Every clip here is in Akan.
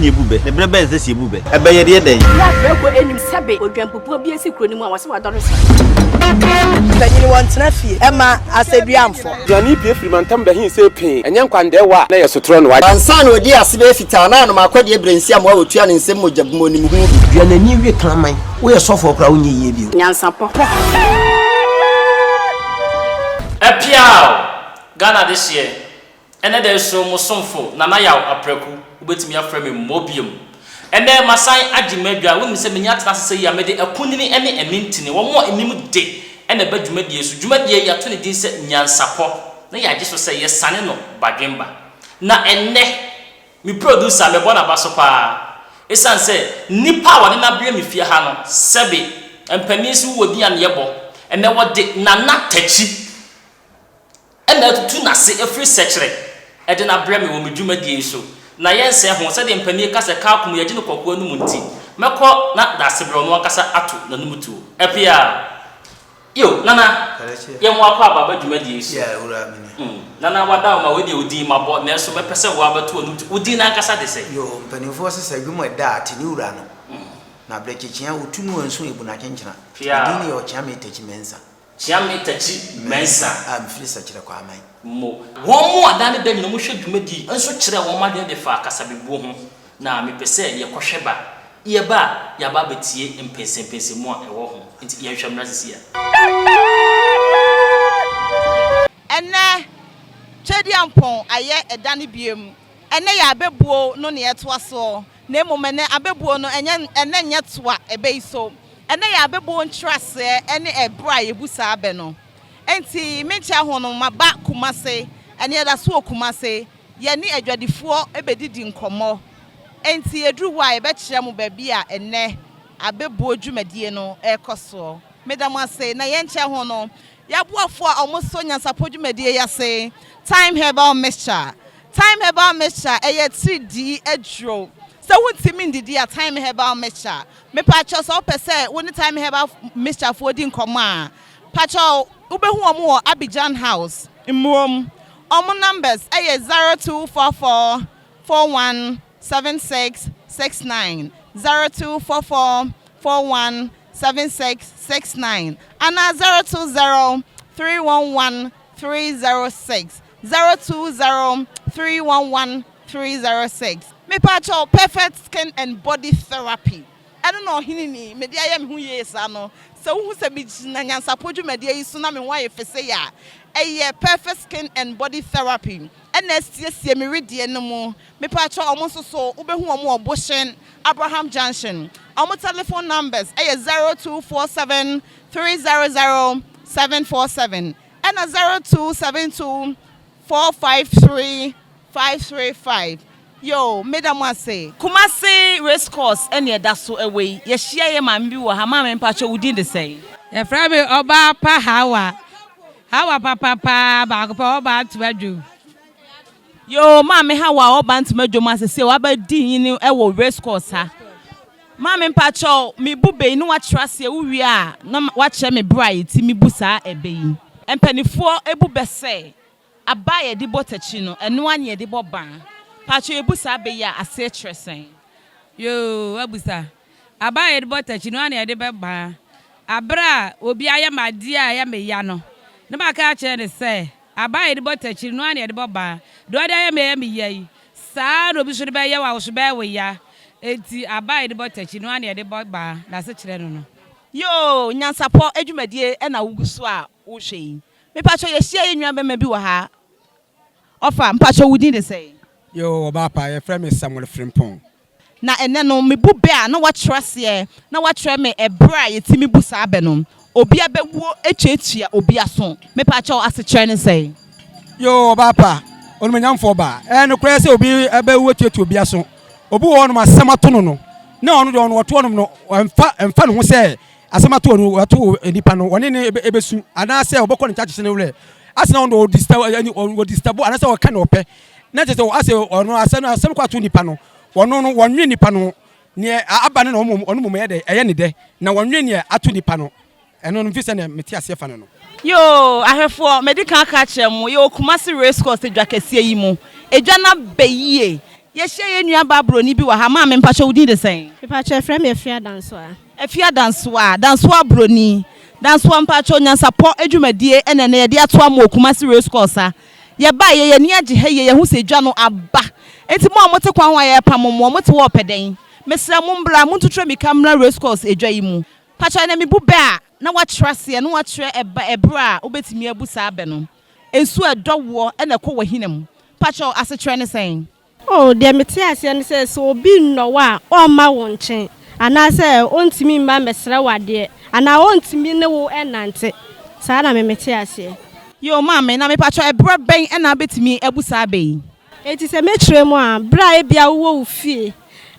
ne yɛbu bɛ, na berɛ bɛn na ɛsɛ sɛ yɛbu bɛ? Ɛbɛ yɛde yɛ dɛn? Bere a prako anim sɛbe odwampupuo bi asi kuro no mu a wɔse wadɔre sa. Panyin wɔntena fie ɛma asɛdua mfɔ. Aduane pue firi mantam bɛhe sɛ pee, ɛnyɛ nkwandɛɛwa a na ɛyɛ sotorɔ na wagye. Ansa na ɔdii ase bɛyɛ fitaa na anom akɔdeɛ berɛ nsi amoa wɔtua ne nsam mogya bum onim ho bi. Dua n'ani we kraman. Woyɛ sɔfoɔ koraa wonyɛ yie bio. Nyansapɔ. Apiaw! Ghana dehyeɛ, Ɛnnɛ da yi so mo somfo Nana Yaw Apraku, wobɛtumi afrɛ me Mobiom. Ɛnnɛ masan agye m'adwa, wonim sɛ menya atena ase sɛ yi a mede akunini ne anintini, wɔn a nnim de na ɛba dwumadie so. Dwumadie yi yɛato ne din sɛ Nyansapɔ na yɛagye so sɛ yɛsane no badwemba. Na ɛnnɛ me producer mebɔ n'aba so paa ɛsiane sɛ nnipa a wɔde no abrɛ me fie ha no sɛbe mpanin so wowɔ din a na yɛbɔ, ɛnnɛ wɔde Nana Takyi. na atutu n'ase afiri sɛkyerɛ de no abrɛ me wɔ me dwumadie yi so, na yɛnsɛe ho, sɛdeɛ mpanin ka sɛ kaa kum yɛgye no kɔkoa anum nti, mɛkɔ na dasebrɛ ɔno ankasa ato n'anum tuo. Apiaa! Yo, Nana, yɛn wakɔ aba aba dwumadie yi so. Mm, Nana wada wo ma wei deɛ wo din mabɔ, nanso mɛpɛ sɛ wo ara bɛto w'anum tuo. Wo din no ankasa de sɛn? Yo, mpanimfoɔ se sɛ dwom ɛda a, te ne wura no, na berɛkyekyea, ɔtu no ansu ebu no akyenkyena. Me din yɛ Ɔkyeame Takyi Mensah. Kyeame Takyi Mensah. A mefiri Sɛkyerɛ Kwaman. Mo. Wɔn a da ne da nyinaa wɔhwɛ dwumadi yi nso kyerɛɛ wɔn adwene de faa kasabebuo ho, na mepɛ sɛ yɛkɔhwɛ ba. Yɛba a, yɛaba abɛtie mpɛnsɛmpɛnsɛmu a ɛwɔ ho. Enti yɛnhwɛ mmra sisi a. Ɛnnɛ, Tweaduampɔn ayɛ ɛda no biom. Ɛnnɛ yɛ abɛbuo no nea ɛtoa soɔ, na mmom ɛnnɛ abɛbuo no ɛnyɛ ɛnnɛ nyɛ toa ɛbɛ yi so. Ɛnnɛ yɛ abɛbuo nkyerɛaseɛ ne ɛberɛ a yɛbu saa abɛ no. Enti me nkyɛ ho no maba Kumase, ɛnnɛ yɛda so wɔ Kumase, yɛne adwadifoɔ bɛdidi nkɔmmɔ. Enti yɛduru hɔ a yɛbɛkyerɛ mo baabi a ɛnnɛ abɛbuo dwumadie no rekɔ soɔ. Meda mo ase, na yɛnkyɛ ho no yɛaboafoɔ a wɔsɔ nyansapɔ dwumadie yi ase, Thyme Herbal Mixture, Thyme Herbal Mixture ɛyɛ atiridii aduro. Sɛ wontumi ndidi a Thyme Herbal Mixture. Mepakyɛw sɛ wopɛ sɛ wo ne Thyme Herbal Mixture foɔ di nkɔmmɔ a, pakyɛw wobɛhu wɔn wɔ Abidjan House, Mmurom. Wɔn numbers ɛyɛ 0244 41 76 69, 0244 41 76 69 anaa 020 311 306. 020 311 306. Mepaakyɛw perfect skin and body therapy ɛno na ɔhene ni mede ayɛ me ho yie saa no sɛ wohu sɛ megyina nyansapɔ dwumadie yi so na me ho ayɛ fɛ sei a ɛyɛ perfect skin and body therapy ɛna asiesie me wedeɛ no mu mepaakyɛw ɔmo nso so wobɛhu ɔmo wɔ Bohyɛn Abraham Junction ɔmo telephone numbers ɛyɛ 0247 300 747 Ɛna 0272 453 535 yoo meda mo ase. Kumasi race course ɛna ɛda so ɛwɔ yi yɛhyia yɛ maame bi wɔ ha maame mpakyɛw wo din de sɛn. Yɛfrɛ me ɔbaa pa Hawa. Hawa papa paa baako pɛ ɔbaa ntoma dwom. Yoo maame Hawa a ɔba ntoma dwom a sesei waba di nyini ɛwɔ race course ha. Maame mpakyɛw me bu bɛ yi na wakyerɛ aseɛ wo wie a na wakyerɛ me berɛ a yɛtumi bu saa ɛbɛ yi. Mpanifoɔ bu bɛ sɛ aba a yɛde bɔ takyi no ɛno ara na yɛde bɔ baa. Mpakyɛw yɛbu saa bɛ yi a aseɛ kyerɛ sɛn? Yoo wabusa. Aba a yɛde bɔ takyi no ara na yɛde bɛ baa. Aberɛ a obi ayɛ me adeɛ a ɛyɛ me ya no na maka akyerɛ no sɛ Aba a yɛde bɔ takyiri no ara na yɛde bɔ baa. Deɛ ɔde ayɛ me a ɛyɛ me ya yi, saa ara na obi nso de bɛyɛ wo a wo nso bɛyɛ wo ya. Enti aba a yɛde bɔ takyiri no ara na yɛde bɔ baa. N'asekyerɛ no no. Yoo nyansapɔ adwumadie na wogu so a wohwɛ yi. Mepakyɛw yɛhyia yɛn nua bɛma bi wɔ ha. Ɔfa, mpakyɛw wo din de sɛn? Yoo ɔbaa pa, yɛfrɛ me Samuel Frimpong. Na ɛnnɛ no, mebu bɛ a na wɔakyerɛ aseɛ na wɔakyerɛ me ɛberɛ a yɛtumi bu saa bɛ no. Obi abɛwuo atuatua obi aso. Mepaakyɛw, asekyerɛ ne sɛn? Yoo, ɔbaa pa, onimuonyamfoɔ baa. Ɛyɛ nokorɛ sɛ obi bɛwu atuatua obi aso. Obi wɔ hɔnom a asɛm ato no no, na ɔno deɛ ɔno ɔto hɔnom no, ɔmfa ɛmfa ne ho sɛ asɛm ato ɔno, ato nipa no, ɔne no bɛsu anaasɛ ɔbɛkɔ ne nkyɛn akyekye ne werɛ. Asɛ na ɔno deɛ ɔdisturb, ɔdisturb anaasɛ ɔka nea ɔpɛ. Na kyerɛ sɛ asɛ ɔno asɛm no asɛm kɔ ato nipa no, Wɔno no, wɔnwen nipa no ho. Neɛ aba no na wɔn ɔno mmom ɛyɛ dɛ, ɛyɛ ne dɛ, na wɔnwen neɛ ato nipa no. Ɛno no, mfiri sɛdeɛ mete aseɛ fa no no. Yoo, ahwɛfoɔ, madi kan aka akyerɛ mo, yɛwɔ Kumasi Race Course edwa kɛseɛ yi mu. Edwa no abɛ yie. Yɛahyia yɛn nua baa broni bi wɔ ha. Maame, mpakyɛ wo din de sɛn? Mepakyɛ yɛfrɛ me Afia Dansoa. Afia Dansoa, Dansoa broni. Dansoa mpakyɛ nyansapɔ dwumadie ɛna ɛnɛ yɛde ato ama wɔ Kumasi Race Course ha. Yɛbaeɛ yɛn ani agye ha yie, yɛhu sɛ dwa no aba. Enti mo a mote kwan ho a yɛrepamo mo, mote hɔ repɛ dɛn? Mesrɛ mo mbra, montutura mmirika mmra Race Course dwa yi mu. Pakyɛ ɛnɛ mebu bɛ a na woakyerɛ aseɛ na woakyerɛ ɛba ɛberɛ a wobɛtumi abu saa bɛ no. Nsuo a ɛdɔ woɔ na ɛkɔ w'ahina mu. Pakyɛw, asekyerɛ ne sɛn? Oh, deɛ mete aseɛ ne sɛ, sɛ obi nnɔ wo a, ɔmma wo nkyɛn, anaasɛ ɔntumi mma mmɛsrɛ wo adeɛ, anaa ɔntumi ne wo nnante. Saa na me mete aseɛ. Yoo maame, na mepakyɛw ɛberɛ bɛn na wobɛtumi abu saa bɛ yi? Enti sɛ mɛkyerɛ mu a, berɛ a ebia wowɔ wo fie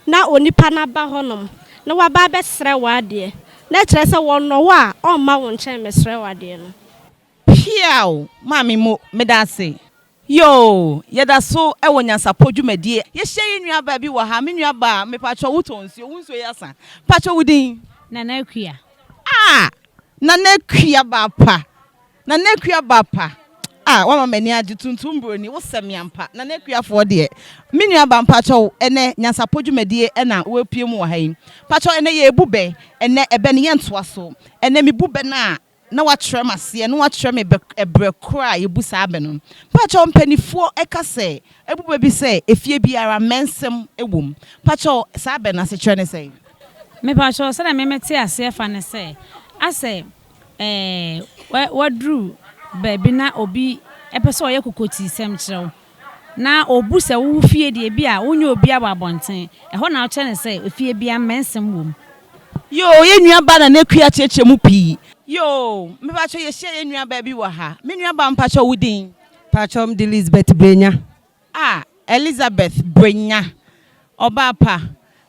na onipa no aba hɔnom na waba abɛsrɛ wo adeɛ, na ɛkyerɛ sɛ ɔnnɔ wo a, ɔmma wo nkyɛn mmɛsrɛ wo adeɛ no. Piaw! Maame Mo, meda ase. Yoo, yɛda so wɔ nyansapɔ dwumadie. Yɛhyia yɛn nua baa bi wɔ ha, me nua baa, mepakyɛw wo tɔn nsuo, wo nsuo yi asa, pakyɛw wo din? Nana Akua. Ah! Nana Akua baa pa, Nana Akua baa pa, ah wama m'ani agye, tuntum broni, wo sɛ me ampa, Nana Akuafoɔ deɛ. Me nua baa mpakyɛw, ɛnɛ nyansapɔ dwumadie na w'apue mu wɔ ha yi, pakyɛw ɛnɛ yɛrebu bɛ, ɛnɛ ɛbɛ no yɛntoa so, ɛnɛ mebu bɛ no a, na wakyerɛ me aseɛ, na wakyerɛ me bɛ ɛberɛ korɔ a yɛbu saa bɛ no. Mpakyɛw mpaninfoɔ ɛka sɛ, ɛbu bɛ bi sɛ, efie biara mmɛnsɛm wɔ mu. Mpakyɛw saa bɛ no asekyerɛ ne sɛn? Mepakyɛw sɛdeɛ me mete aseɛ fa ne sɛ, asɛ ɛɛ waduru baabi na obi ɛpɛ sɛ ɔyɛ kokotiisɛm kyerɛ wo, na obu sɛ wo fie deɛ bi a wonyɛ obiara wɔ abɔnten, ɛhɔ na wokyerɛ no sɛ efie biara mmɛnsɛm wɔ mu. Yoo yɛn nua baa Nana Akua akyerɛkyerɛ mu pii. Yoo mepakyɛw yɛhyia yɛn nua baa bi wɔ ha me nua baa mpakyɛw wo din. Pakyɛw mede Lisbeth Brenya. Ah Elizabeth Brenya ɔbaa pa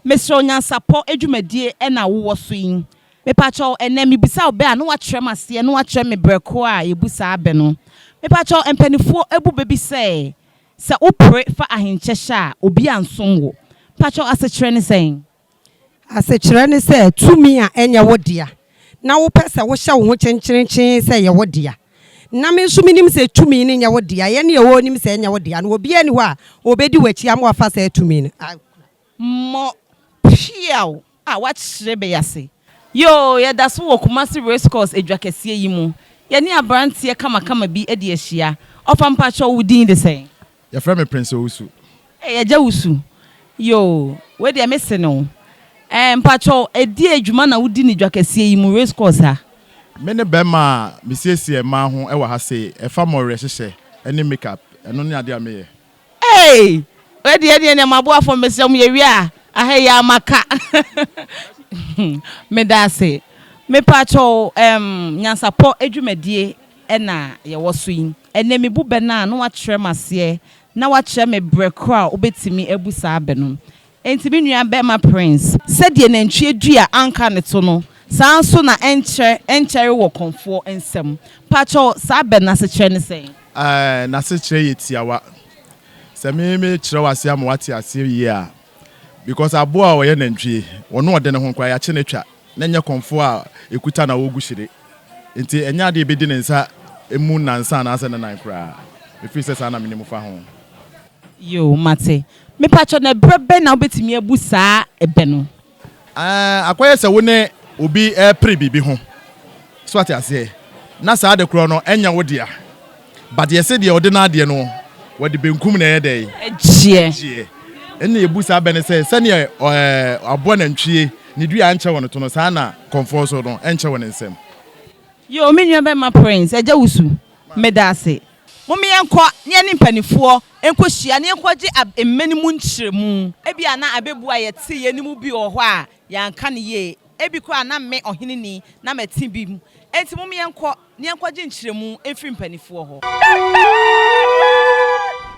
mesrɛ wo nyansapɔ dwumadie na wowɔ so yi mepakyɛw ɛnɛ mebisa wo bɛ a na wakyerɛ me aseɛ na wakyerɛ me brɛ korɔ a yɛbu saa bɛ no mepakyɛw mpanifoɔ abu bɛ bi sɛ sɛ wo pere fa ahenkyɛ hyɛ a obi ansom wo pakyɛw asekyerɛ ne sɛn? Asekyerɛ ne sɛ tumi a ɛnyɛ wo dea na wopɛ sɛ wohyɛ wo ho kyenkyerenkyee sɛ ɛyɛ wo dea. Na me nso menim sɛ tumi no nyɛ wo dea. Yɛn a yɛwɔ hɔ nim sɛ ɛnyɛ wo dea no, obiara nni hɔ a ɔbɛdi w'akyi ama wafa saa tumi no akura. Mmɔ peaw a woakyerɛ bɛ ase. Yoo, yɛda so wɔ Kumasi Race Course adwa kɛseɛ yi mu. Yɛne abranteɛ kamakama bi adi ahyia. Ɔfa mpakyɛw wo din de sɛn? Yɛfrɛ me Prince Owusu. Ei Agya Wusu, yoo, wei deɛ me se no. Ɛɛ mpakyɛw, ɛdeɛ adwuma na wodi no dwa kɛseɛ yi mu, race course ha? Me ne bɛrima a mesiesie mmaa ho wɔ ha sei, ɛfa mmɔwerɛ hyehyɛ ne make up, ɛno ne adeɛ a meyɛ. Ei! Wei deɛ ɛneɛ neɛ m'aboafoɔ mesrɛ mo yɛwie a, aha yi ara maka. Meda ase. Mepakyɛw, ɛɛm, nyansapɔ adwumadie na yɛwɔ so yi. Ɛnnɛ mebu bɛ no a, na woakyerɛ me aseɛ, na woakyerɛ me berɛ korɔ a wobɛtumi abu saa bɛ no. Enti me nua bɛrima Prince, sɛdeɛ nantwie dua anka ne to no, saa ara nso na ɛnkyɛ ɛnkyɛre wɔ kɔmfoɔ nsam. Pakyɛw, saa bɛ no asekyerɛ ne sɛn? Ɛɛ, n'asekyerɛ yɛ tiawa. Sɛ me mekyerɛ wo aseɛ ama woate aseɛ yie a, because aboa a ɔyɛ nantwie, ɔno ɔde ne ho koraa, yɛakye no atwa. na ɛnyɛ kɔmfoɔ a ɛkuta na ɔregu hyire nti ɛnyɛ adeɛ a ɛbɛdi ne nsa mu nnansa anaasɛ nnanan koraa. Mefiri sɛ saa na menim fa ho. Yoo, mate. Mepakyɛw, na ɛberɛ bɛn na wobɛtumi abu saa ɛbɛ no? Ɛɛ, akɔyɛ sɛ wo ne obi repere biribi ho. So wate aseɛ? Na saa ade korɔ no, ɛnyɛ wo dea. But yɛse deɛ ɔde n'adeɛ no, wɔde benkum na ɛyɛ dɛn? Ɛgyeɛ. Ɛgyeɛ. Ɛnna yɛbu saa bɛ no sɛ, sɛdeɛ ɛɛ aboa nantwie ne dua nkyɛ wɔ ne to no, saa na kɔmfoɔ nso no, ɛnkyɛ wɔ ne nsam. Yoo me nua bɛma Prince agya wusu meda ase. Mom yɛnkɔ na yɛne mpanifoɔ nkɔ hyia na yɛnkɔ gye ab mmɛ no mu nkyerɛmu. Ebia na abɛbu a yɛteeɛ no mu bi wɔ hɔ a yɛanka no yie. Ebi koraa na me ɔheneni na mate bi mu. Enti mom yɛnkɔ na yɛnkɔgye nkyerɛmu mfiri mpanifoɔ hɔ.